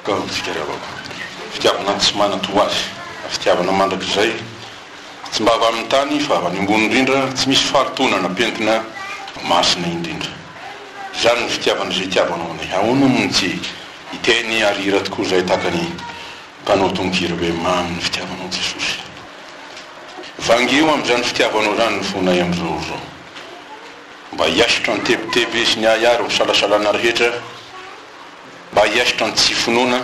Ka hoy isika ry havako, fitiavana tsy manan-toa azy, fitiavana mandrakizay, tsy mba avy amin'ny tany fa avy any ambony indrindra, tsy misy fahalotoana na pentina, masina indrindra. Izany ny fitiavana izay itiavanao anay. Ahoana moa no tsy hiteny ary hihira tokoa izahay tahaka ny mpanao tononkira hoe mamy ny fitiavanao Jesosy. Vangio amin'izany fitiavanao izany ny fonay amin'izao ora izao. Mba hiaisotra ny tebiteby sy ny ahiahy ary ny fisalasalana rehetra, mba hiaisotra ny tsy finoana,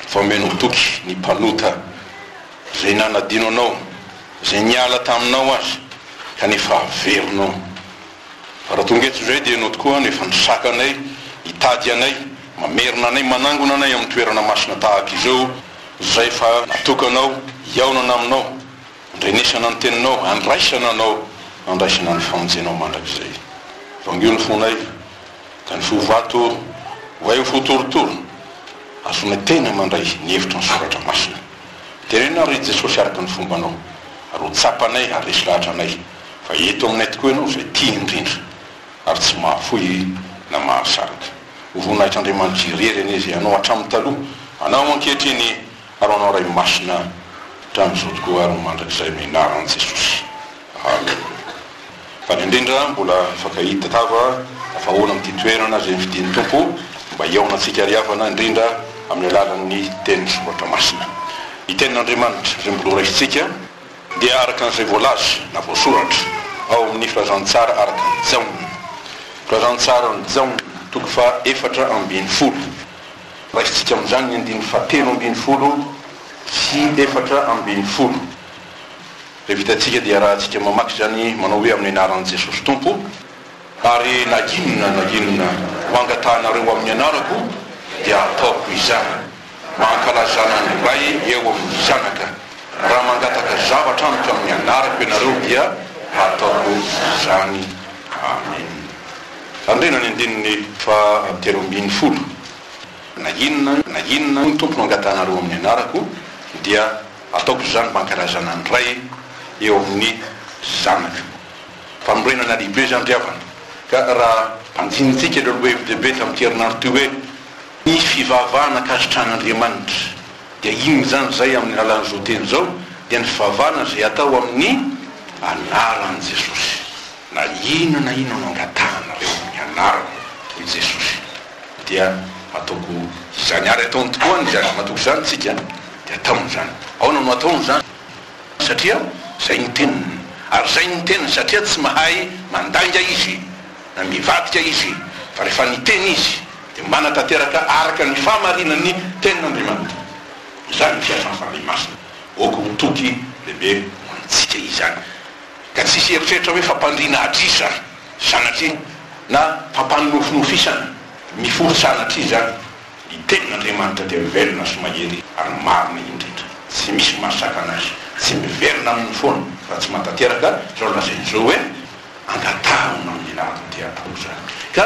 fa omeno toky ny mpanota izay nanadino anao, izay niala taminao aza, kanefa averinao. Fa raha tonga eto izay dia ianao tokoa no efa nisaka anay, nitady anay, mamerina anay, manangona anay amin'ny toerana masina tahaka izao, izay fa natokanao hihaonana aminao, Andrenesana ny teninao, andraisana anao, andraisana ny famonjenao mandrakizay. Vangio ny fonay, ka ny fo vato ovay ho fo torotoro, azonay tena mandray ny hevitry ny Soratra Masina. Teneno ary ry Jesosy araka ny fombanao, ary ho tsapanay ary resy lahatra anay fa eto aminay tokoa Ianao izay tia indrindra, ary tsy mahafoy na mahasaraka. Ho voninahitr'Andriamanitra irery anie izay Anao hatramin'ny taloha, Anao ankehitriny, Ary ho anao Ray Masina hatramin'izao tokoa ary ho mandrakizay amin'ny anaran'i Jesosy. Amen. Faly indrindra mbola mifankahita tava tafahoana amin'ity toerana izay nofidian'ny Tompo mba hihaonantsika ry havana indrindra amin'ny alalan'ny tenin'ny Soratra Masina. Ny tenin'Andriamanitra izay mbola horaisintsika dia araka an'izay voalaza na voasoratra ao amin'ny Filazantsara araka an'i Jaona. Filazantsaran'i Jaona, toko faha 14. Raisintsika amin'izany ny andininy fahatelo ambinifolo sy 14. Rehefa vitantsika dia arahantsika mamaky izany manao hoe amin'ny anaran'i Jesosy Tompo, ary na inona na inona ho angatahanareo amin'ny anarako dia hataoko izany, mba hankalazana ny Ray eo amin'ny Zanaka. Raha mangataka zavatra amiko amin'ny anarako ianareo dia hataoko izany. Amena. Tandrena ny andininy faha 13, Na inona na inona ny Tompo no angatahanareo amin'ny anarako, dia ataoko izany mba hankalazana ny Ray eo amin'ny Zanaka. Fanorenana lehibe izany ry havana. Ka raha banjinintsika ireo lohahevi-dehibe tamin'ity herinandro ity hoe, Ny fivavahana ankasitrahan'Andriamanitra, dia inona izany izay amin'ny alalan'izao teny izao? Dia ny fivavahana izay atao amin'ny anaran'i Jesosy. Na inona na inona no angatahanareo amin'ny anarako, hoy Jesosy, dia hataoko izany. Ary hataony tokoa ny izany. Matoky izany isika, dia hataony izany. Ahoana no hataony izany? Satria izay no teniny. Ary izay no teniny satria tsy mahay mandainga Izy, na mivadika Izy, fa rehefa niteny Izy, dia manatanteraka araka ny fahamarinan'ny Tenin'Andriamanitra. Izany ny fiasan'ny Fanahy Masina. Aoka ho toky lehibe ho antsika izany. Ka tsisy eritreritra hoe fampandriana adrisa sanatria na fampanonofinofisana mifoha sanatria izany. Ny tenin'Andriamanitra dia velona sy mahery ary marina indrindra. Tsy misy mahasakana azy. Tsy miverina aminy foana raha tsy mahatanteraka izao lazainy izao hoe angatahana amin'ny anarako dia atao izany. Ka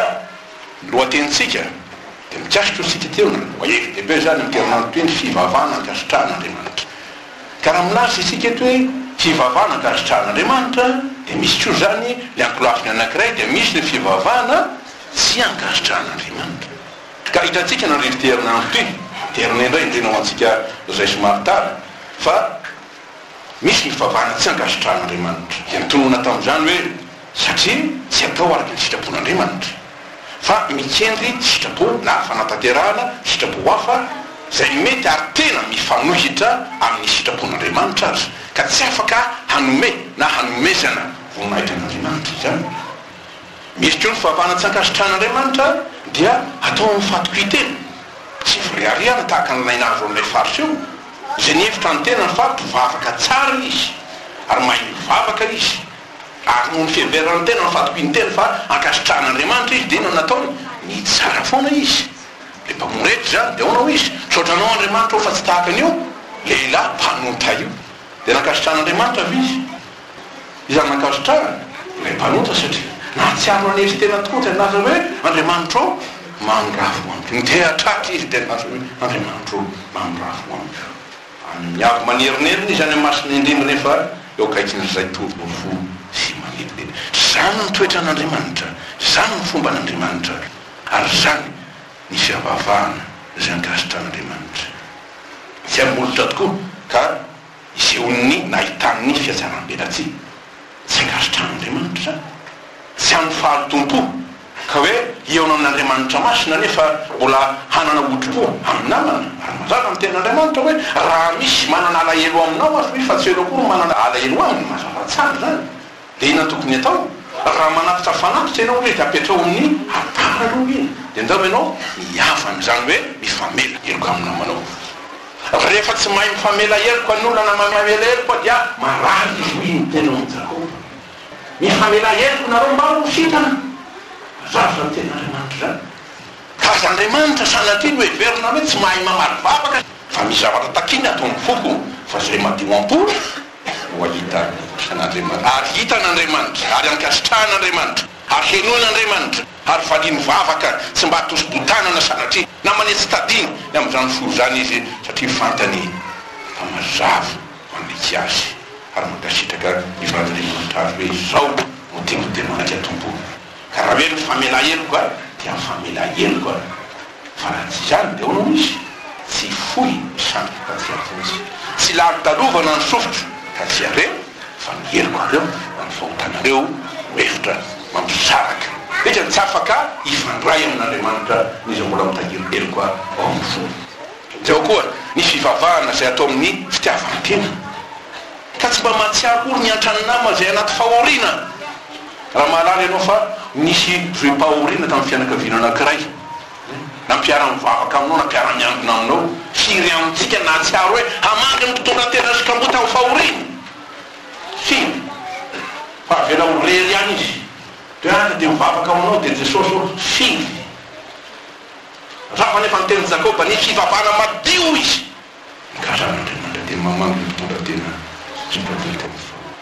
ny lohatenintsika dia mikasika io isika teo na ny lohahevi-dehibe izany amin'ity herinandro ity ny fivavahana ankasitrahan'Andriamanitra. Ka raha milaza isika eto hoe fivavahana ankasitrahan'Andriamanitra dia misy koa izany ny ankolafiny anankiray dia misy ny fivavahana tsy ankasitrahan'Andriamanitra. Ka hitantsika nandritra ity herinandro ity, terina indray indrindra ho antsika izay somary tara, fa misy ny fivavahana tsy ankasitrahan'Andriamanitra. Dia nitonona tamin'izany hoe satria tsy atao araka ny sitrapon'Andriamanitra. Fa mikendry sitrapo na fanatanterahana sitrapo hafa izay mety ary tena mifanohitra amin'ny sitrapon'Andriamanitra aza, ka tsy afaka hanome na hanomezana voninahitra an'Andriamanitra izany. Misy koa ny fivavahana tsy ankasitrahan'Andriamanitra dia atao amin'ny fahatokian-tena, tsy fireharehana tahaka an'ilay nahazo an'ilay Fariseo izay nihevitra ny tenany fa mpivavaka tsara izy ary mahay mivavaka izy. Ary noho ny fiheverany tena, ny fahatokiany tena fa ankasitrahan'Andriamanitra izy, dia inona no nataony? Nitsara foana izy. Ilay mpamory hetra izany, dia ahoana hoy izy? Misaotra anao Andriamanitra ô fa tsy tahaka an'io lehilahy mpanota io. Dia nankasitrahan'Andriamanitra ve izy? Iza no nankasitrahany? Ilay mpanota, satria nahatsiaro nanetry tena tokoa, dia nilaza hoe, Andriamanitra ô, mamindrafo amiko. Niteha-tratra izy dia nilaza hoe, Andriamanitra ô, mamindrafo amiko. Any avo manerinerina izy any masina indrindra nefa eo akaikin'izay torotoro fo sy manetry. Izany ny toetran'Andriamanitra, izany ny fomban'Andriamanitra, ary izany ny fiavavahana Izay ankasitrahan'Andriamanitra. Tsy amin'ny molotra tokoa ka isehoan'ny na ahitan'ny fihatsaram-belatsihy. Tsy ankasitrahan'Andriamanitra izany. Tsy amin'ny fahalotoam-po ka hoe hihaona amin'Andriamanitra masina nefa mbola hanana otripo amin'ny namana. Ary mazava ny tenin'Andriamanitra hoe raha misy manana alahelo aminao aza hoy fa tsy ianao akory no manana alahelo aminy. Mazava tsara izany. Dia inona no tokony atao? Raha manatitra fanatitra ianao hoe dia apetraho amin'ny alitara aloha iny, dia ndao ianao mihavana, izany hoe mifamela heloka amin'ny namanao. Rehefa tsy mahay mifamela heloka ny olona na mamela heloka dia marary izy hoy ny teny ao amin'i Jakoba. Mifamela heloka nareo mba ho sitrana. Mazava izany tenin'Andriamanitra izany. Ka aza Andriamanitra sanatria no heverina hoe tsy mahay mamaly vavaka fa misy zavatra takiany ato amin'ny foko fa izay madio am-po no hahita an'Andriamanitra. Ary hitan'Andriamanitra, ary ankasitrahan'Andriamanitra, ary henoin'Andriamanitra, ary valiany vavaka, tsy mba atosi-botanana sanatria, na manetsi-tadiny ny amin'izany fo izany izy, satria fantany fa mazava manaiky azy, ary mankasitraka ny valin'Andriamanitra azy hoe, Izao no tiako dia manaiky Tompo. Ka raha hoe mifamela heloka dia mifamela heloka fa raha tsy izany dia ahoana hoy izy? Tsy fohy ny sandriko ka tsy hahavonjy, tsy lalodalovana ny sofiko ka tsy hare fa ny helokareo na ny fahotanareo no efitra mampisaraka. Dikany tsy afaka hifandray amin'Andriamanitra n'iza mbola mitahiry heloka ao amin'ny fony. Dia ao koa ny fivavahana izay atao amin'ny fitiavan-tena. Ka tsy mba mahatsiaro akory ny antran'ny nama izay anaty fahoriana. Raha mahalala ianao fa nisy zoim-pahoriana tamin'ny fianakaviana anankiray, na mpiara-mivavaka aminao na mpiara-miangona aminao, firy amintsika nahatsiaro hoe hamangy ny mpitondra tena sy kamboty amin'ny fahoriana? Firy? Fa avela ho rery ihany izy. Dia any dia mivavaka ho anao dia Jesosy ô, firy? Rava anefa ny tenin'i Jakoba, ny fivavahana madio izy. Ny karazan'Andriamanitra dia mamangy ny mpitondra tena sy mpandika ny fahotana.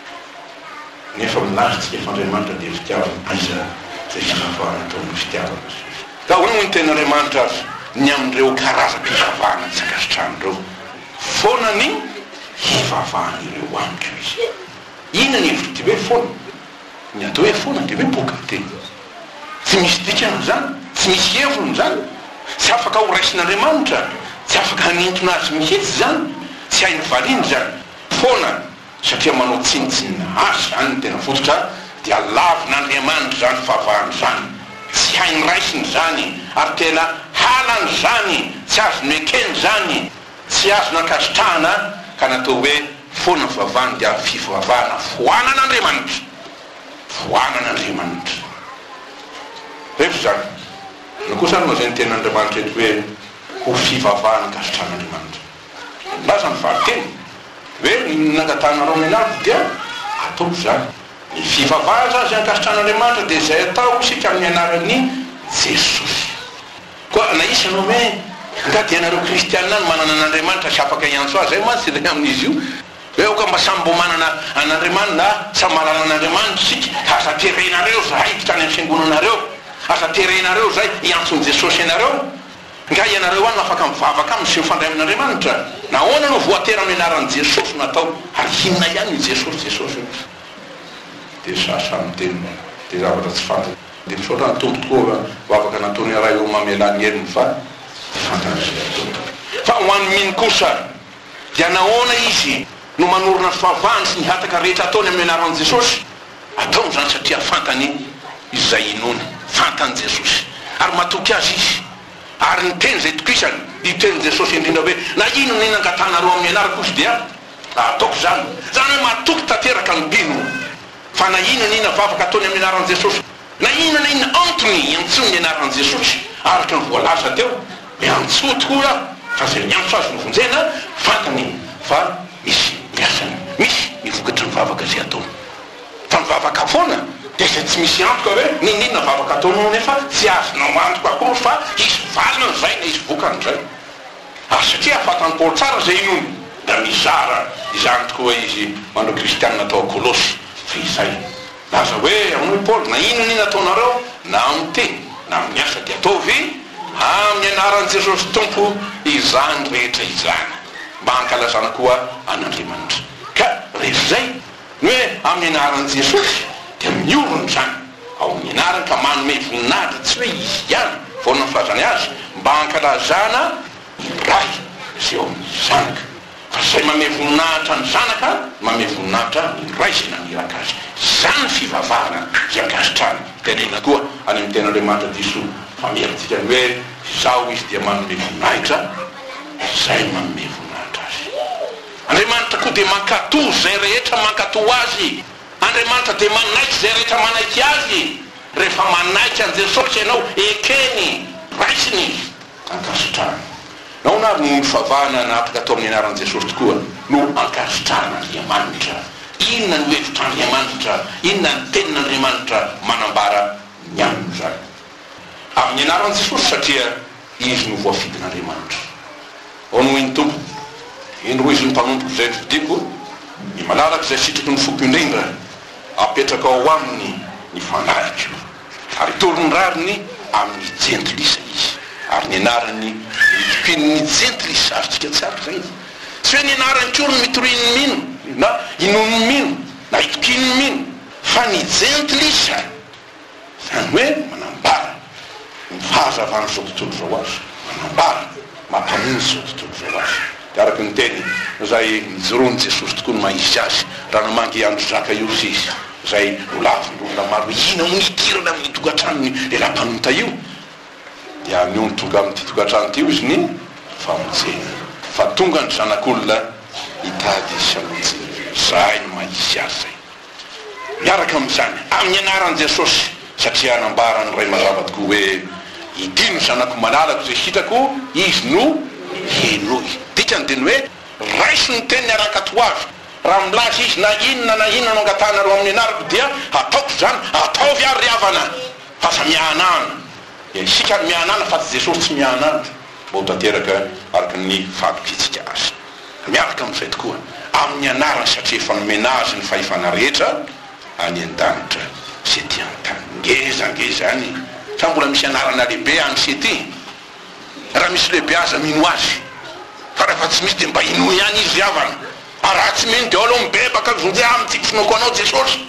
Nefa milaza isika fa Andriamanitra dia fitiavana, aiza izay fivavahana atao amin'ny fitiavana sy ny. Ka ahoana moa ny tenin'Andriamanitra ary ny amin'ireo karazam-pivavahana tsy ankasitrahany ireo? Foana ny hivavahan'ireo amiko izy. Inona ny hevitr'ity hoe foana? Ny atao hoe foana dia hoe poakaty. Tsy misy dikany izany, tsy misy heviny izany, tsy afaka ho raisin'Andriamanitra, tsy afaka hanintona azy mihitsy izany, tsy hainy valiana izany. Foana, satria manao tsinontsinona azy izany ny tena fototra, dia lavin'Andriamanitra izany fahavahana izany, tsy hainy raisina izany, ary tena halany izany, tsy azony ekena izany. Tsy azo nankasitrahana ka natao hoe foana ny fivavahany dia fivavahana foanan'Andriamanitra. Foanan'Andriamanitra. Rehefa izany. Inona kosa no lazain'ny Tenin'Andriamanitra eto hoe ho fivavahana ankasitrahan'Andriamanitra? Milaza ny valinteny hoe ny nangatahanareo ny anarako dia ataoko izany. Ny fivavahana izany izay ankasitrahan'Andriamanitra dia izay atao isika amin'ny anaran'i Jesosy. Koa na iza no hoe, angaha dia ianareo kristiana no manana an'Andriamanitra sy afaka hiantso azy? Zay mantsy ilay amin'izy io, hoe aoka mba samy mbo manana an'Andriamanina, samy mahalala an'Andriamanitra isika, ka aza terenareo zahay hiditra any amin'ny fiangonanareo, aza terenareo zahay hiantso an'i Jesosy anareo. Angaha ianareo any no afaka mivavaka aminy sy mifandray amin'Andriamanitra? Nahoana no voatery amin'ny anaran'i Jesosy no atao? Ary inona ihany io Jesosy Jesosy io? Dia sahy miteny, dia zavatra tsy fantatra. Dia misaotra ny Tompo tokoa vavaka nataony Ray ô mamelà ny helony fa tsy fantany izay ataony. Fa ho an'ny mino kosa dia nahoana izy no manorina ny fahavahany sy ny hataka rehetra ataony amin'ny anaran'i Jesosy? Ataony izany satria fantany izay inoany, fantany Jesosy ary matoky Azy izy ary ny teny izay itokisany dia io tenin'i Jesosy indrindra hoe na inona na inona angatahanareo amin'ny anarako izy dia ataoko izany. Izany hoe matoky tanteraka ny mpino. Fa na inona na inona vavaka ataony amin'ny anaran'i Jesosy, na inona na inona antony iantsoany ny anaran'i Jesosy, araka ny voalaza teo, miantsoa tokoa aho, fa izay miantso Azy no vonjena, fantany fa misy ny asany, misy ny vokatry ny vavaka izay ataony. Fa mivavaka foana dia izay tsy misy antoka hoe n'inon'inona vavaka ataonao nefa tsy azonao antoka akory fa hisy valiny izay na hisy vokany izay. Ary satria fantan'i Paoly tsara izay inoany, dia mizara izany tokoa izy ho an'ireo kristianina tao Kolosy fehizay. Milaza hoe, Hoy i Paoly, na inona na inona ataonareo, na amin'ny teny, na amin'ny asa, dia ataovy amin'ny anaran'i Jesosy Tompo izany rehetra izany, mba hankalazana koa an'Andriamanitra. Ka rehefa izay, Ny hoe amin'ny anaran'i Jesosy dia miorina izany ao amin'ny anarany ka manome voninahitra tsy hoe izy ihany vao ny filazany azy mba hankalazana. Ny Ray izay ao amin'ny Zanaka. Fa izay manome voninahitra ny Zanaka no manome voninahitra ny Ray izay naniraka Azy. Izany ny fivavahana izay ankasitrahany. Tenenina koa any amin'ny Tenin'Andriamanitra diso famerintsika ny hoe, Izaho Izy dia manome voninahitra izay manome voninahitra Azy. Andriamanitra koa dia mankatò izay rehetra mankatò Azy. Andriamanitra dia manaiky izay rehetra manaiky Azy. Rehefa manaiky an'i Jesosy ianao, ekeny, raisiny Izy, ankasitrahany. Nahoana ary no ny fivavahana nahatraka tao amin'ny anaran'i Jesosy tokoa no ankasitrahan'Andriamanitra? Inona no hevitr'Andriamanitra? Inona ny tenin'Andriamanitra manambara ny amin'izany? Amin'ny anaran'i Jesosy satria Izy no voafidin'Andriamanitra. Ao no hoy ny Tompo, Indro izy ny mpanompoko izay nofidiko, ny malalako izay sitraky ny foko indrindra, apetrako ao aminy ny fanahiko. Ary hitory ny rariny amin'ny jentilisa izy, ary ny anarany no itokian'ny jentilisa. Azontsika tsara izay. Tsy hoe ny anarany koa no itorian'ny mino, na inoan'ny mino, na itokian'ny mino, fa ny jentilisa. Izany hoe manambara ny fahazavan'izao tontolo izao azy, manambara, mampamonjy izao tontolo izao azy. Dia araka ny teny izay nijoroan'i Jesosy tokoa ny maha izy azy, raha namangy andro Zakaiosy izy, izay nolavin'ny olona maro hoe inona moa ny hidirana amin'ny tokantranon'ny lehilahy mpanota io, dia nony tonga amin'ity tokantrano ity hozy ny famonjena, fa tonga ny Zanak'olona hitady sy hamonjy izay no maha izy azy izay. Miaraka amin'izany, amin'ny anaran'i Jesosy, satria nambaran'ny Ray mazava tokoa hoe, Ity no Zanako malalako izay sitrako, Izy no henoy. Dikany dia ny hoe, raiso ny teniny ary ankatoavy. Raha milaza Izy na inona na inona no angatahanareo amin'ny anarako dia hataoko izany. Ataovy ary ry havana, fa aza miahanahana. Dia isika no miahanahana fa tsy Jesosy tsy miahanahana. Mba ho tanteraka araka ny fahatokiantsika Azy. Miaraka amin'izay tokoa, amin'ny anarany satria efa nomena azy ny fahefana rehetra any an-danitra sy ety an-tany. Ngeza ange izany e! Sa mbola misy anarana lehibe any sy ety? Raha misy lehibe aza mino azy, fa rehefa tsy misy dia mba inoy ihany izy ry havana. Ary raha tsy mino dia ao aloha mibebaka, vonjeo aho amin'ny tsy finoako anao Jesosy,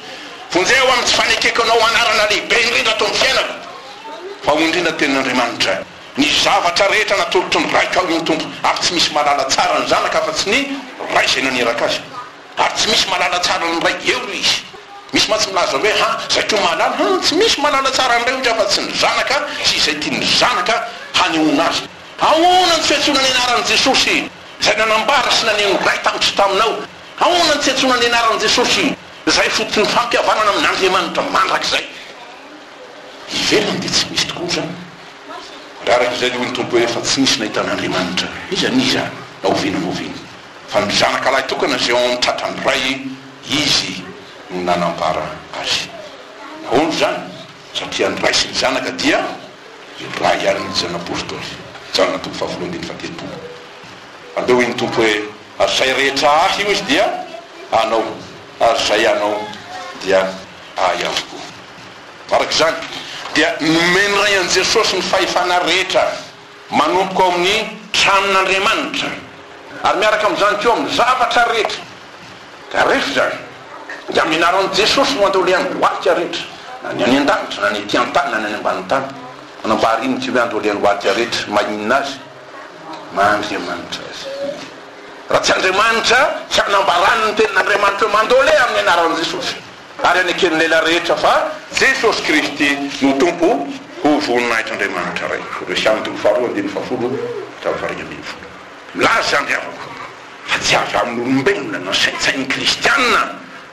vonjeo aho amin'ny tsy fanekeko anao ho anarana lehibe indrindra ato amin'ny fiainako. Fa hoy indrindra ny tenin'Andriamanitra. Ny zavatra rehetra natolotry ny Raiko ahy, hoy ny Tompo, ary tsy misy mahalala tsara ny Zanaka afa-tsy ny Ray izay naniraka Azy. Ary tsy misy mahalala tsara ny Ray, eo ry izy. Misy mantsy milaza hoe, Ha, izay koa mahalala. Ha, tsy misy mahalala tsara ny Ray, hoy izy, afa-tsy ny Zanaka sy izay tian'ny Zanaka hanehoana Azy. Ahoana ny fiantsoana ny anaran'i Jesosy, izay nanambara sy naneho ny Ray tamiko sy taminao? Ahoana ny fiantsoana ny anaran'i Jesosy, izay fototry ny fampihavanana amin'Andriamanitra mandrakizay? Ivelany dia tsy misy tokoa izany. Ary araka izay dia hoy ny Tompo hoe, Fa tsy nisy nahita an'Andriamanitra, n'iza n'iza, na oviana na oviana. Fa ny Zanaka lahy tokana izay ao amin'ny tratran'ny Ray, Izy no nanambara Azy. Nahoana izany? Satria ny Ray sy ny Zanaka dia iray ihany, hoy Jaona Apostoly. Jaona toko fahafolo andininy fahatelopolo. Ary dia hoy ny Tompo hoe, Ary izay rehetra Ahy, hoy Izy, dia Anao, ary izay Anao dia Ahy avokoa. Araka izany, dia nomen'ny Ray an'i Jesosy ny fahefana rehetra manomboka ao amin'ny tranon'Andriamanitra, ary miaraka amin'izany koa amin'ny zavatra rehetra. Ka rehefa izany, dia amin'ny anaran'i Jesosy no andolehan'ny lohalika rehetra, na ny any an-danitra, na ny ety an-tany, na ny any ambanin'ny tany. Manambara inona ity hoe andolehan'ny lohalika rehetra? Maha inona azy? Maha Andriamanitra azy. Raha tsy Andriamanitra, tsy hanambarany ny tenin'Andriamanitra hoe mandoleha amin'ny anaran'i Jesosy. Ary aneken'ny lehilahy rehetra fa Jesosy Kristy no Tompo, ho voninahitr'Andriamanitra Ray. Kolosiana toko faharoa andininy fahafolo hatramin'ny faha-11. Milaza izany ry havako fa tsy avy amin'olombelona na saintsain'ny kristiana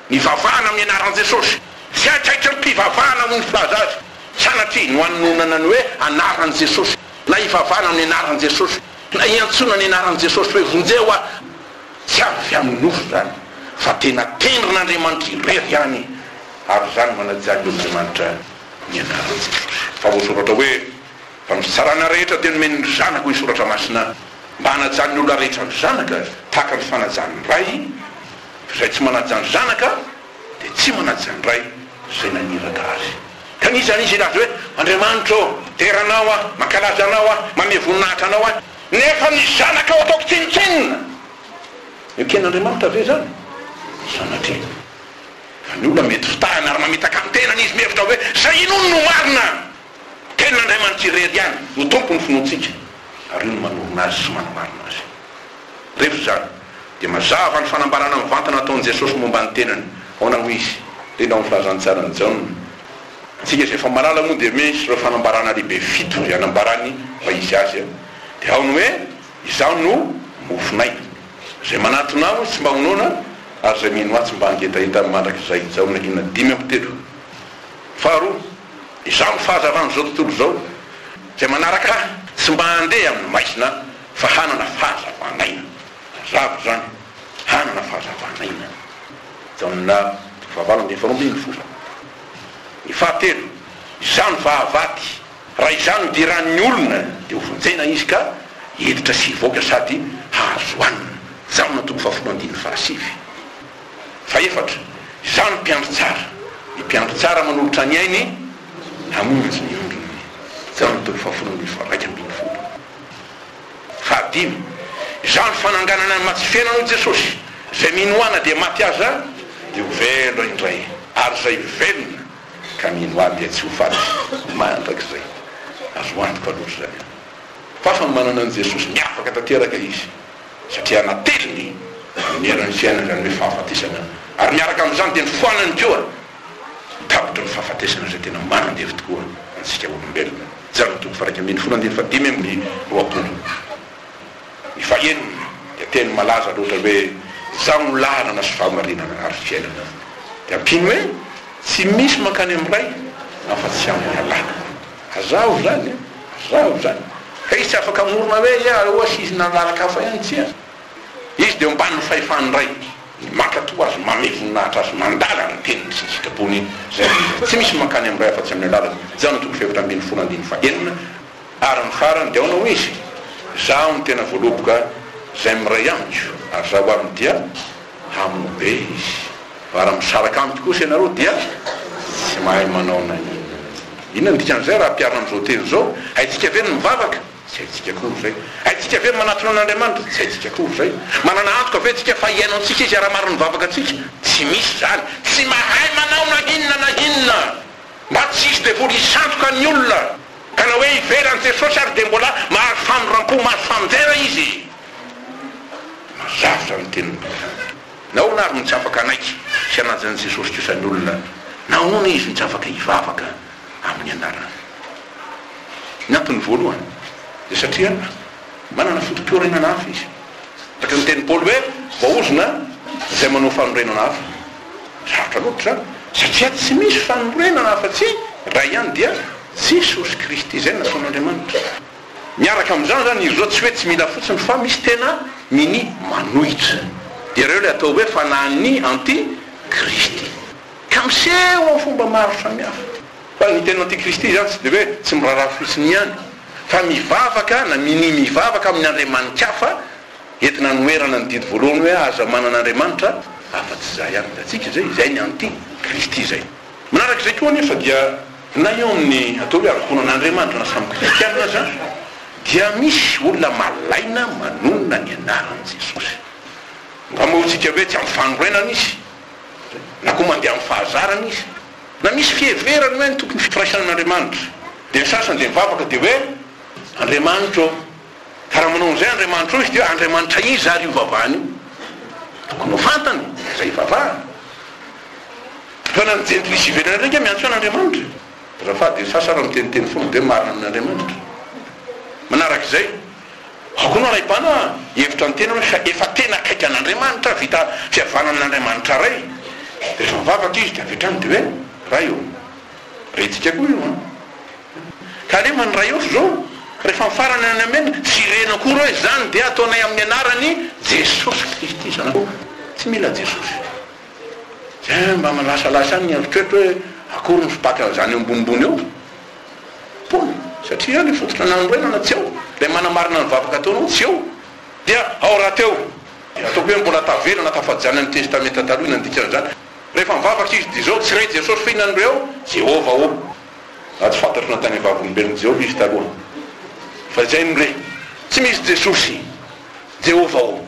ny vavahana amin'ny anaran'i Jesosy. Tsy haitraitram-pivavahana hoy ny filaza azy. Sanatria no hanononana ny hoe anaran'i Jesosy, na hivavahana amin'ny anaran'i Jesosy, na hiantsoana ny anaran'i Jesosy hoe vonjeo aho. Tsy avy amin'ny nofo izany, fa tena tendrin'Andriamanitra irery ihany, ary izany manajan'ny Andriamanitra ny anaran'i Jesosy. Fa voasoratra hoe, Fa ny fitsarana rehetra dia nomen'ny Zanaka, hoy ny Soratra Masina, mba hanajan'ny olona rehetra ny Zanaka, tahaka ny fanajany ny Ray, fa izay tsy manaja ny Zanaka dia tsy manaja ny Ray izay naniraka Azy. Ka n'iza n'iza hilaza hoe, Andriamanitra ô, midera Anao aho, mankalaza Anao aho, manome voninahitra Anao aho, Nefa ny zanakao ataoko tsinontsinona. Eken'Andriamanitra ve izany? Sanatria. Fa ny olona mety fitahana ary mamitaka ny tenany izy mihevitra hoe izay inoany no marina. Tenin'Andriamanitra irery ihany no tompon'ny finoantsika. Ary io no manorina azy sy manamarina azy. Rehefa izany, dia mazava ny fanambarana mivantana ataon'i Jesosy momba ny tenany. Ahoana hoy Izy? Indrindra ao amin'ny Filazantsaran'i Jaona. Antsika izay efa mahalala moa dia misy ireo fanambarana lehibe fito izay anambarany fa Izy Azy. Dia ao ny hoe, Izaho no mofon'aina. Izay manatona Ahy tsy mba ho noana, ary izay mino Ahy tsy mba hangetaheta mandrakizay. Jaona enina 53. Faharoa, Izaho no fahazavan'izao tontolo izao. Izay manaraka Ahy tsy mba handeha amin'ny maizina fa hanana fahazavan'aina. Mazava izany, hanana fahazavan'aina. Jaona toko fahavalo andininy faharoa ambin'ny folo. Ny fahatelo, Izaho no vahavaty, raha Izaho no idiran'ny olona dia hovonjena izy ka hiditra sy hivoaka sady hahazo hanina. Jaona toko fahafolo andininy fahasivy. Fahefatra, Izaho no mpiandry tsara, ny mpiandry tsara manolotra ny ainy hamonjy ny ondriny. Jaona toko fahafolo andininy faha-iraika ambin'ny folo. Fahadimy, Izaho no fananganana ny maty sy fiainana hoy Jesosy, izay mino Ahy na dia maty aza dia ho velona indray, ary izay velona ka mino Ahy dia tsy ho faty mandrakizay. Azo antoka loatra izany. Fa fa manana an'i Jesosy miavaka tanteraka izy, satria nateliny amin'ny herin'ny fiainana izany hoe fahafatesana, ary miaraka amin'izany dia nofoanany koa ny tahotry ny fahafatesana izay tena manandevo tokoa antsika olombelona. Jaona toko faha-iraika ambin'ny folo andininy faha-25. Ny fahenina dia teny malaza loatra hoe, Izaho no lalana sy fahamarinana ary fiainana. Dia ampiany hoe, Tsy misy mankany amin'ny Ray afa-tsy amin'ny alalako. Azaho izany an! Azaho izany. Ka izy tsy afaka hamorona hoe, Ia, aleo asisina lalaka hafa ihany. Tsia. Izy dia eo ambanin'ny fahefan'ny Ray. Ny mankatò Azy, manome voninahitra Azy, mandala ny teniny sy ny sitrapony izay rehetra. Tsy misy mankany amin'ny Ray afa-tsy amin'ny alalany. Jaona toko faha-14 andininy fahenina. Ary ny farany dia aona hoy Izy, Izaho no tena voaloboka izay miray amiko, ary Izaho aminy dia hamoa be izy. Fa raha misaraka amiko kosa ianareo dia tsy mahay manao na inona na inona. Inona no dikan'izay raha ampiharina amin'izao teny izao? Haintsika ve ny mivavaka? Tsy haintsika akory izay. Haintsika ve ny manatona an'Andriamanitra? Tsy haintsika akory izay. Manana antoka ve isika fa hihaino antsika Izy raha marina ny vavaka antsika? Tsy misy izany. Tsy mahay manao na inona na inona. Mba tsy hisy devoly hisandoka ny olona. Ka na hoe ivelan'i Jesosy ary dia mbola mahazo famindram-po, mahazo famonjena izy. Mazava izany tenin'ny Tompo izany. Nahoana ary no tsy afaka hanaiky sy hanaja an'i Jesosy kosa ny olona? Nahoana izy no tsy afaka hivavaka amin'ny anarany? Ny antony voalohany dia satria manana foto-piorenana hafa izy. Araka ny tenin'i Paoly hoe, Voaozona izay manao fanorenana hafa. Sarotra loatra izany, satria tsy misy fanorenana afa-tsy iray ihany dia Jesosy Kristy. Izay no nataon'Andriamanitra. Miaraka amin'izany izany izy ireo tsy hoe tsy mila fotsiny fa misy tena minia manohitra. Dia ireo ilay atao hoe fanahin'ny anti Kristy. Ka miseho amin'ny fomba maro samihafa. Fa ny tena anti Kristy izany tsy dia hoe tsy miraharaha fotsiny ihany fa mivavaka na minia mivavaka amin'ny andriamani-kafa entina hanoherana ny didy voalohany hoe aza manana andriamanitra afa-tsy izaho ihany. Hitantsika izay, izay ny anti Kristy izay. Manaraka izay koa anefa dia na eo amin'ny atao hoe ankohonan'Andriamanitra na samy kristianina aza dia misy olona malaina manonona ny anaran'i Jesosy. Angamba hoy tsika hoe tsy amin'ny fanorenana izy, na koa mandeha amin'ny fahazarana izy, na misy fiheverany hoe ny tokony firaisana amin'Andriamanitra. Dia ny sasany dia mivavaka dia hoe Andriamanitra ô. Fa raha manao an'izay Andriamanitra ô izy dia hoe Andriamanitra iza ary io vavahany io? Tokony ho fantany izay ivavahany. Fa na ny jentilisa ivelany indray ange miantso an'Andriamanitra. Azafady, ny sasany raha miteniteny foana dia hoe marina amin'Andriamanitra. Manaraka izay, ao koa no alaim-panahy hihevitra ny tenany hoe fa efa tena akaiky an'Andriamanitra, vita fihavanana amin'Andriamanitra Ray. Dia rehefa mivavaka izy dia avy hatrany dia hoe, Ray ô. Rentsika koa io an. Ka alefa ny Ray ô zao, rehefa mifarana ny Amen, tsy rena akory hoe izany dia ataonay amin'ny anaran'i Jesosy Kristy Zanakao. Tsy mila Jesosy. Zay mba malasalasa any ny eritreritro hoe akory ny fipakan'izany eo ambonimbony eo. Poana, satria ilay fototra nanorenana tsy ao, ilay manamarina ny vavaka ataonao tsy eo. Dia ao rahateo, dia ataoko hoe mbola tavela na tafajanona ny Testamenta Taloha ny dikan'izany. Rehefa mivavaka izy dia izao, tsy re Jesosy fa inona no re ao? Jehovah ô. Za tsy fantatro na tany Vavolombelon'i Jehovah izy taloha, fa izay no re. Tsy misy Jesosy. Jehovah ô.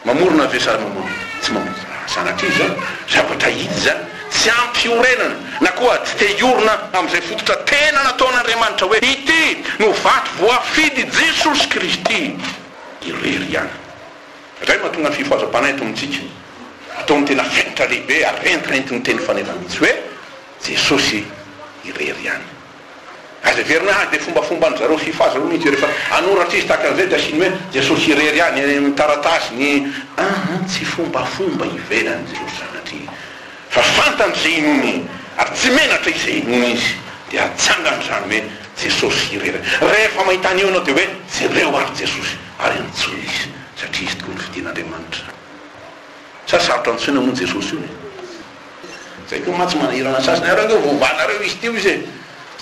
Mamorona ve sa mamorona? Tsy mamorona. Sanatria izany. Zavatra hita izany. Tsy ampy fiorenana na koa tsy te hiorina amin'izay fototra tena nataon'Andriamanitra hoe ity no vato voafidy Jesosy Kristy irery ihany. Izay no mahatonga ny fifohazam-panahy eto amintsika. Ataony tena fenitra lehibe ary rentirentin'ny teny faneva mihitsy hoe Jesosy irery ihany. Aza heverina hoe ah dia fombafomban-dry zareo fifa zareo mihitsy rehefa hanoratra izy tahaka an'izay dia asiany hoe Jesosy irery ihany any amin'ny taratasy ny aa tsy fombafomba ivelany Jesosy sanatria fa fantany izay inoany ary tsy menatra izay inoany izy dia atsangany izany hoe Jesosy irery rehefa mahita an'io ianao dia hoe jereo ary Jesosy ary antsoy izy satria izy tokoa no fidin'Andriamanitra. Sa sarotra antsoina moa Jesosy io e? Zay koa mantsy manahirana ny sasany, areo ange vovanareo izy ity ozy e!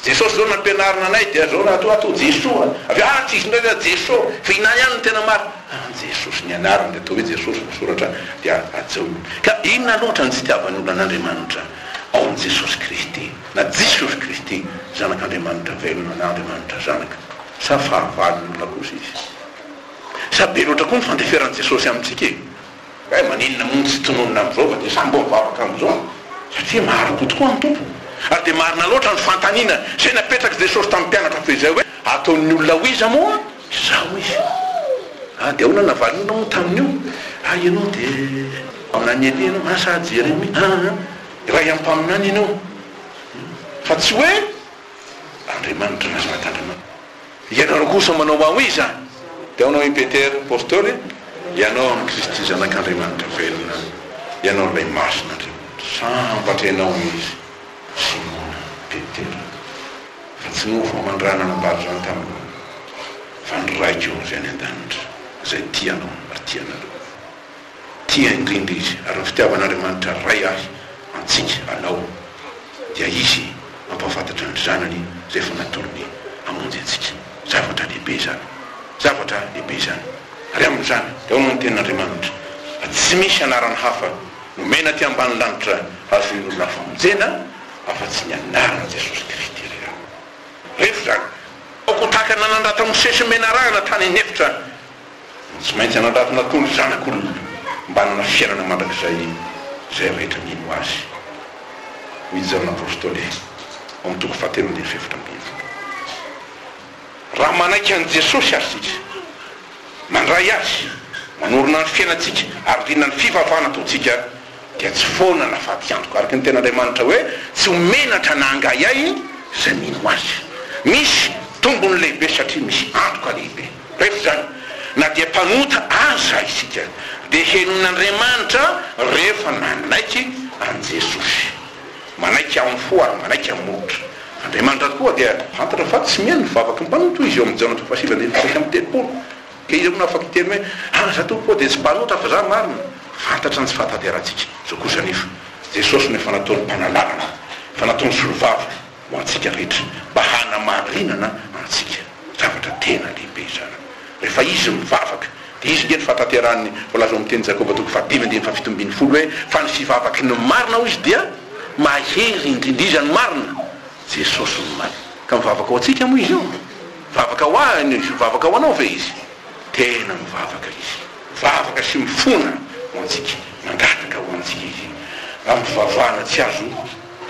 Jesosy zao nampianarina anay dia zao raha toa atao Jesoa, avy eo ah tsy izy indray ve Jeso, fa inona ihany no tena marina? Ah Jesosy ny anarany dia atao hoe Jesosy voasoratra dia hajao io. Ka inona loatra ny tsy itiavan'ny olona an'Andriamanitra ao amin'i Jesosy Kristy na Jesosy Kristy Zanak'Andriamanitra velona na Andriamanitra Zanaka? Sa fahavalon'ny olona kosa izy? Sa be loatra koa ny fandeferan'i Jesosy amintsika e? Hay maninona moa no tsy tononina amin'izao fa dia samy mba mivavaka amin'izao? Satria mahari-po tokoa ny Tompo. Ary dia marina loatra ny fanontaniana izay napetrak'i Jesosy tamin'ny mpianatra fehizay hoe, Ataon'ny olona ho iza moa Izaho izy? Ah, dia ahoana ny navalin'ny olona moa tamin'io? Ah, ianao dia mpaminany Elia ianao, ah, sa Jeremia? Ah, ah, iray amin'ny mpaminany ianao. Fa tsy hoe Andriamanitra na Zanak'Andriamanitra. Ianareo kosa manao ho iza? Dia hoy i Petera Apostoly, Ianao no Kristy Zanak'Andriamanitra velona, Ianao ilay Masin'Andriamanitra. Sambatra ianao, hoy izy, Simona Petera, fa tsy nofo aman-dra nanambara izany taminao, fa ny Raiko izay any an-danitra, izay tia anao ary tia anareo. Tia indrindra Izy, ary ny fitiavan'Andriamanitra Ray ahy, antsika, anao, dia Izy mampahafantatra ny Zanany izay efa natolony hamonjy antsika. Zavatra lehibe izany. Zavatra lehibe izany. Ary amin'izany, dia ahoana ny tenin'Andriamanitra? Fa tsy misy anarana hafa nomena aty ambany lanitra hahazoan'ny olona famonjena afa-tsy ny anaran'i Jesosy Kristy irery. Rehefa izany, aoka ho tahaka ny nanandratan'i Mosesy menarana tany an'efitra Tsy maintsy anandratona koa ny Zanak'olona mba hanana fiainana mandrakizay izay rehetra mino Azy, hoy i Jaona Apostoly ao amin'ny toko fahatelo andininy fahefatra ambin'ny folo. Raha manaiky an'i Jesosy àry isika, mandray Azy, manorina ny fiainantsika ary indrindra ny fivavahana ataontsika, dia tsy foana na faty antoka, araka ny tenin'Andriamanitra hoe, Tsy ho menatra na hangahiahy izay mino Azy. Misy tombony lehibe satria misy antoka lehibe. Rehefa izany, na dia mpanota aza isika, dia henoin'Andriamanitra rehefa nanaiky an'i Jesosy. Manaiky amin'ny fo ary manaiky amin'ny molotra. Andriamanitra tokoa dia fantatra fa tsy mihaino ny vavaky ny mpanota, hoy Izy eo amin'ny Jaona toko fahasivy andininy faha-31. Ka iza moa no afaka hiteny hoe, Ah, za Tompo ô, dia tsy mpanota fa za marina? Fantatra ny tsy fahatanterahantsika. Izao kosa anefa, Jesosy no efa nataony mpanalalana, efa nataony solovava. ho antsika rehetra, mba hanamarinana antsika. Zavatra tena lehibe izany. Rehefa izy mivavaka, dia izy ange no fahatanterahan'ny voalaza ao amin'ny tenin'i Jakoba toko fahadimy andininy fahafito ambin'ny folo hoe, Fa ny fivavaky ny marina, hoy izy, dia mahery indrindra. Iza no marina? Jesosy no marina. Ka mivavaka ho antsika moa izy io? Mivavaka ho ahy, mivavaka ho anao ve izy? Tena mivavaka izy. Mivavaka sy mifona ho antsika, mangataka ho antsika izy, amin'ny fivavahana tsy azo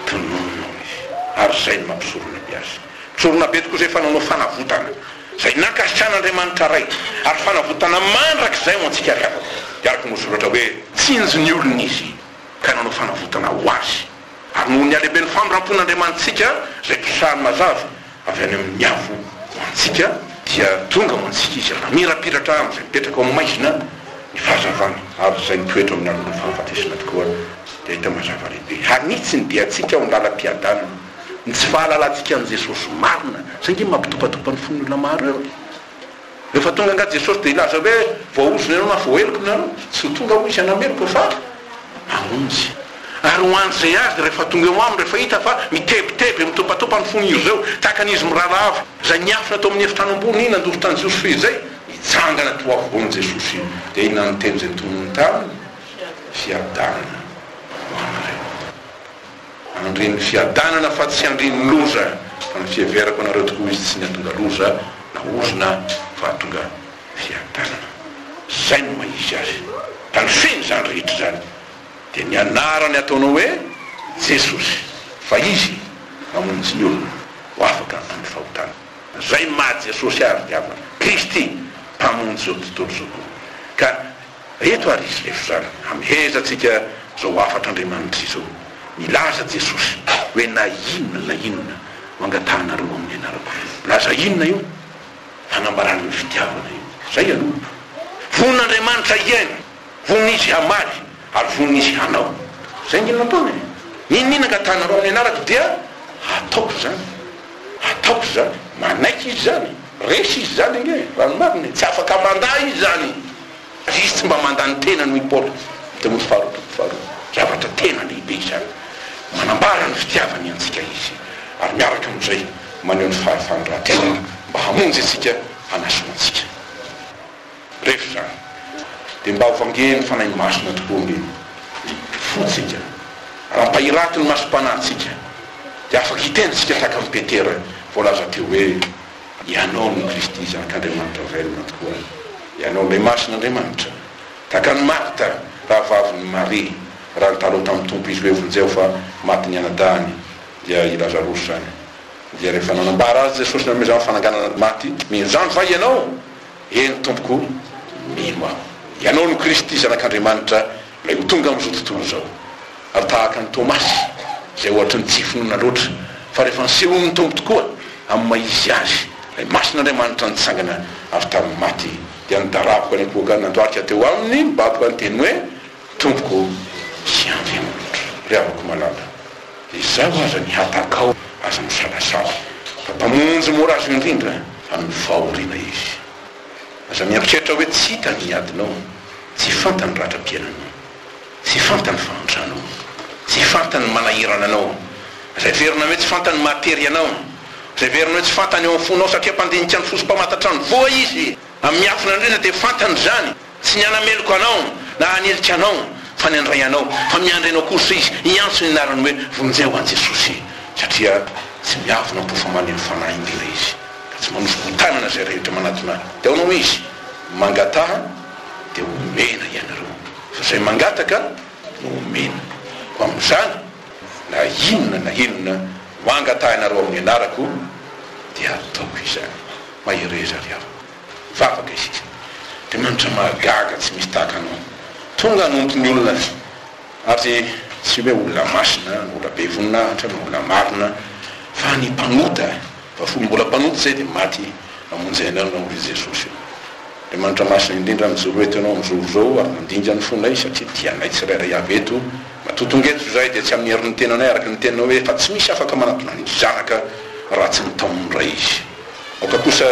Tononina izy, ary izay no maha-mpisorona be azy. Mpisorona be tokoa izay efa nanao fanavotana, izay nankasitrahan'Andriamanitra Ray, ary fanavotana mandrakizay ho antsika ry havana. Dia araka ny voasoratra hoe, Tsinjo ny olona Izy, ka nanao fanavotana ho azy. Ary noho ny halehiben'ny famindram-pon'Andriamanitsika, izay mpisary mazava avy any amin'ny avo ho antsika, dia tonga ho antsika Izy, ary namirapiratra amin'izay mipetraka ao amin'ny maizina ny fahazavany, ary izay mitoetra ao amin'ny alon'ny fahafatesana tokoa dia hahita mazava lehibe. Hanitsy ny diantsika ao amin'ny lalam-piadanana. Ny tsy fahalalantsika an'i Jesosy marina, izay ange mampitopatopa ny fon'ny olona maro eo e! Rehefa tonga angaha Jesosy dia hilaza hoe voaozona ianao na voaheloka nareo? Tsy ho tonga hoy izy hanameloka fa hamonjy. Ary ho an'izay azy rehefa tonga eo aminy, rehefa hita fa mitebiteby, mitopatopa ny fon'izy ireo, tahaka an'izy mirahalahy izay niafina tao amin'ny efitrano ambony nandositra an'i Jesosy fehizay, nitsangana teo afovoan'i Jesosy, dia inona no teny izay notononiny taminy? Fiadanana ho anareo. Andrin'ny fiadanana fa tsy andrin'ny loza, fa ny fiheverako anareo tokoa izy tsy ny hatonga loza na ozona fa hatonga fiadanana. Zay no maha izy azy. Ka ny feno izany rehetra izany dia ny anarany ataonao hoe Jesosy, fa Izy mamonjy ny olona ho afaka amin'ny fahotana. Izay ny maha Jesosy Azy ry havana, Kristy Mpamonjy izao tontolo izao koa. Ka eto ary izy rehefa izany, hamehezantsika izao hafatr'Andriamanitra izao. Nilaza Jesosy hoe na inona na inona ho angatahanareo amin'ny anarako. Milaza inona io? Fanambarana ny fitiavana io. Izay aloha. Vonona Andriamanitra hihaino. Vonona Izy hamaly ary vonona Izy hanao. Izay ange no nataony e! N'inon'inona angatahanareo amin'ny anarako dia hataoko izany. Hataoko izany. Manaiky Izy izany. Resy Izy izany ange, raha ny marina e! Tsy afaka mandà Izy izany. Ary Izy tsy mba mandà ny tenany hoy Paoly, Timoty faharoa toko faharoa. Zavatra tena lehibe izany. Manambara ny fitiavany antsika Izy ary miaraka amin'izay maneho ny fahefany rahateo mba hamonjy antsika, hanasoa antsika. Rehefa izany, dia mba ho vangen'ny Fanahy Masina tokoa ange ny fontsika, ary ampahirato ny masom-panahintsika, dia afaka hiteny isika tahaka an'i Petera voalaza teo hoe, Ianao no Kristy, Zanak'Andriamanitra velona tokoa, Ianao ilay Masin'Andriamanitra. Tahaka an'i Marta, rahavavin'i Maria, raha nitalaho tamin'ny Tompo izy hoe vonjeo fa maty ny anadahiny, dia i Lazarosy izany. Dia rehefa nanambara azy Jesosy nanome izany fananganana ny maty, mino izany va ianao? Eny, Tompoko, mino aho. Ianao no Kristy, Zanak'Andriamanitra, ilay ho tonga amin'izao tontolo izao. Ary tahaka an'i Tomasy, izay ohatry ny tsy finoana loatra, fa rehefa nisehoan'ny Tompo tokoa, amin'ny maha-Izy Azy, ilay Masin'Andriamanitra nitsangana avy tamin'ny maty, dia nidaraboka niankohoka nandohalika teo Aminy, nibaboka niteny hoe, Tompoko sy Andriamanitro. Ry havako malala, izaho aza mihatakao, aza misalasala, fa Mpamonjy mora azo indrindra amin'ny fahoriana Izy. Aza mieritreritra hoe tsy hitany ny adinao, tsy fantany ny ratram-piainanao, tsy fantany ny fahantranao, tsy fantany ny manahirana anao, aza heverina hoe tsy fantany ny mahatery anao, aza heverina hoe tsy fantany ao amin'ny fonao satria mpandinika ny fo sy mpamantatra ny voa Izy. Amin'ny miafina indrindra dia fantany izany. Tsy ny hanameloka anao na hanilika anao fa ny handray anao, fa miandry anao kosa Izy hiantso ny anarany hoe vonjeo an'i Jesosy satria tsy miavona am-po fa maneho fanahy indrindra Izy ka tsy manosi-boho-tanana izay rehetra manatona Ahy. Dia ahoana hoy Izy? Mangataha dia homena ianareo, fa izay mangataka no omena. Koa amin'izany na inona na inona ho angatahinareo amin'ny anarako dia hataoko izany. Mahereza ry havana. Mivavaka isika. Andriamanitra mahagaga tsy misy tahaka anao. Tonga hanompo ny olona ary tsy hoe olona masina na olona be voninahitra na olona marina fa ny mpanota. Fa fony mbola mpanota izay dia maty namonjy anao ianao ry Jesosy o. Andriamanitra masina indrindra mijoro eto ianao amin'izao ora izao ary mandinga ny fonay satria tianay tsirairay avy eto. Matoa tonga eto izahay dia tsy amin'ny herin'ny tenanay araka ny teninao hoe fa tsy misy afaka manatona ny Zanaka raha tsy nitaomin'ny Ray izy. Aoka kosa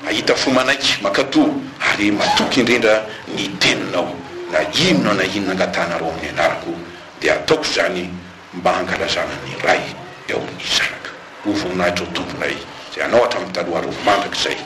hahita fo manaiky, mankatò ary matoky indrindra ny teninao. Na inona na inona angatahanareo amin'ny anarako, dia hataoko izany mba hankalazana ny Ray eo amin'ny Zanaka. Ho voninahitrao Tomponay, izay Anao hatramin'ny taloha ary ho mandrakizay.